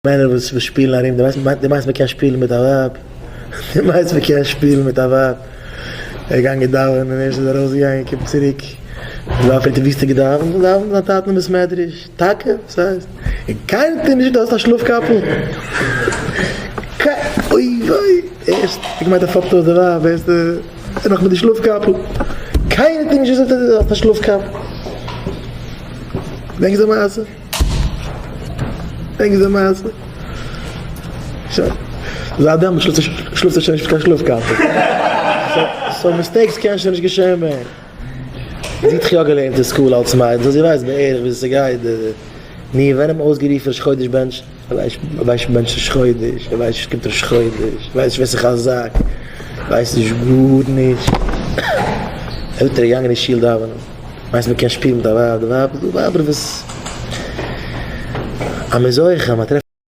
מענער וואס שפילן ארום, דו מיינסט מ'קען שפילן מיט א ווייב? דו מיינסט מ'קען שפילן מיט א ווייב? ער איז געגאנגען דאווענען און ערשט איז ער ארויסגעגאנגען קומט צוריק, די ווייב פרעגט אים ווי האסטו געדאווענט? געדאווענט מיט מיין טאטן אין בית מדרש. טאקע? וואס הייסט? און קיינער האט דיר נישט געזאגט דו האסט א שלאף קאפל? אוי וויי! ערשט האט געמיינט ער פאפט אויס די ווייב, ערשט נאך מיט די שלאף קאפל. קיינער האט דיר נישט געזאגט אז דו האסט א שלאף קאפל. געדענקסט די מעשה? דענקסט די מעשה? שוין. זייט דעמאלטס שלאפט ער שוין נישט מיט קיין שלאף קאפל. so mistakes קען שוין נישט געשען מער. זי האט דאך יא געלערנט אין school אלס מיידל, so זי ווייסט בערך ווי ס'גייט די. נו, ווען האט מען אויסגערופן ראש חודש בענטשן? ער ווייסט נישט בענטשן ראש חודש, ער ווייסט נישט קומט ראש חודש, ער ווייסט נישט ווער ס'איז חזק, ער ווייסט נישט גארנישט. עלטער געגאנגען אין שול דאווענען. מיינסט מ'קען שפילן מיט א ווייב? די ווייב איז דא ווייבער וואס אז מ'איז זוכה, מ'טרעפט.